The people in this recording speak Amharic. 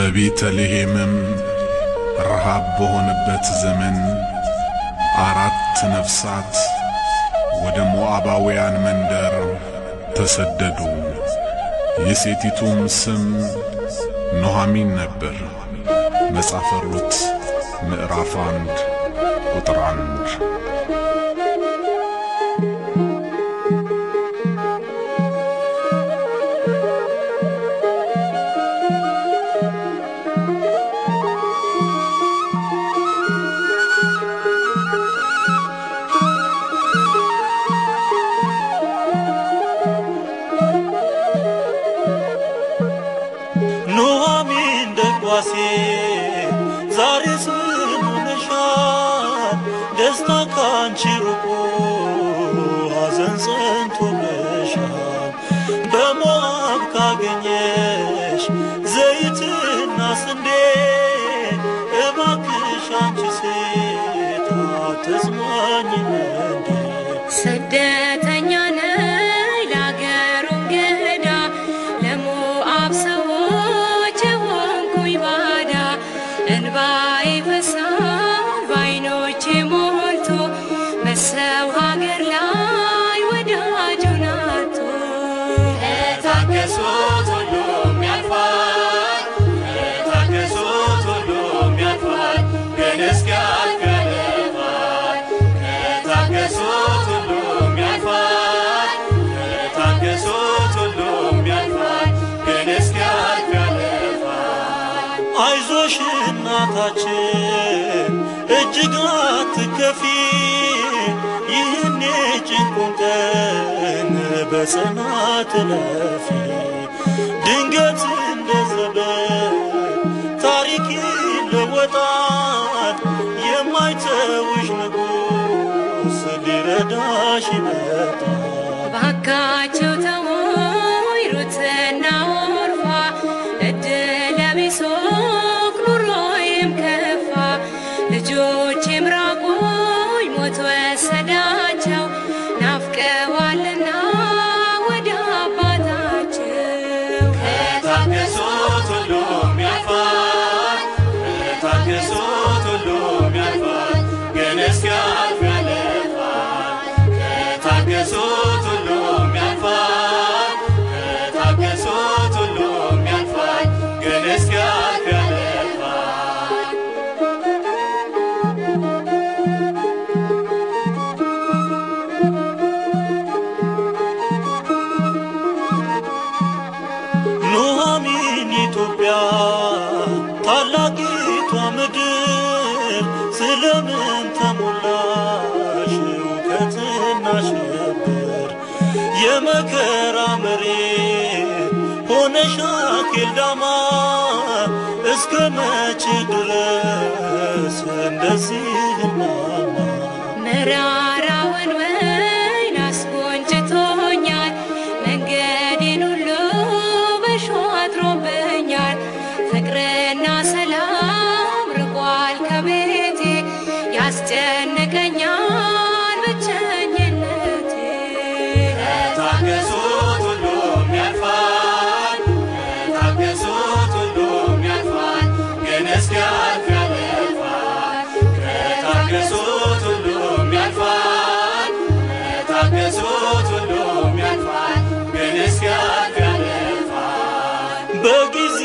በቤተልሔምም ረሃብ በሆነበት ዘመን አራት ነፍሳት ወደ ሞዓባውያን መንደር ተሰደዱ። የሴቲቱም ስም ኑኃሚን ነበር። መጽሐፈ ሩት ምዕራፍ 1 ቁጥር 1። ኑኃሚን ደጓሴ ዛሬስ ምን ሆነሻል? ደስታ ካንቺ ርቆ ሐዘን ጸንቶብሻል። በሞዓብ ካገኘሽ ዘይትና ስንዴ እባክሽ አንቺ ሴት አትጽናኝም እንዴ? ስደተኛ ነኝ ለአገሩ እንግዳ፣ ለሞዓብ ሰዎች የሆንኩኝ ባዳ። እንባዬ ይፈሳል በዓይኖቼ ሞልቶ፣ በሰው ሀገር ላይ ወዳጁን አጥቶ። ከታገሱት ሁሉም ያልፋል፣ ከታገሱት ሁሉም ያልፋል፣ ግን እስኪያልፍ ያለፋል። ከታገሱት ሁሉም ያልፋል፣ ከታገሱት ሁሉም ያልፋል፣ ግን እስኪያልፍ ያለፋል። አይዞሽ እናታችን እጅግ አትከፊ፣ ይህን የጭንቁን ቀን በጽናት እለፊ። ድንገት እንደ ዘበን ታሪክ ይለወጣል፣ የማይተውሽ ንጉሥ ሊረዳሽ ይመጣል። እባካችሁ ተውኝ ሩትና ዖርፋ፣ እድለ ቢስ ሆንኩ ኑሮዬም ከፋ። ልጆቼም ራቁኝ ሞት ወሰዳቸው፣ ናፍቀዋልና ወደ አባታቸው። ከታገሱት ሁሉም ያልፋል፣ ከታገሱት ሁሉም ያልፋል፣ ግን እስኪያልፍ ያለፋል። ከታገሱት ሁሉም ያልፋል፣ ከታገሱት ሁሉም ያልፋል፣ ግን እስኪያልፍ ያለፋል። ኑኃሚን ኢትዮጵያ ታላቂቷ ምድር ስለምን ተሞላሽ እውቀትና ሽብር? የመከራ መሬት ሆነሽ አኬልዳማ እስከ መቼ ድረስ እንደዚህ እማማ? መራራውን ወይን አስጎንጭቶኛል፣ መንገዴን ሁሉ በእሾህ አጥሮብኛል። ፍቅርና ሰላም ርቋል ከቤቴ፣ ያስጨንቀኛል ብቸኝነቴ። ከታገሱት ሁሉም ያልፋል፣ ከታገሱት ሁሉም ያልፋል፣ ግን እስኪያልፍ ያለፋል። ከታገሱት ሁሉም ያልፋል፣ ከታገሱት ሁሉም ያልፋል፣ ግን እስኪያልፍ ያለፋል። በጊዜ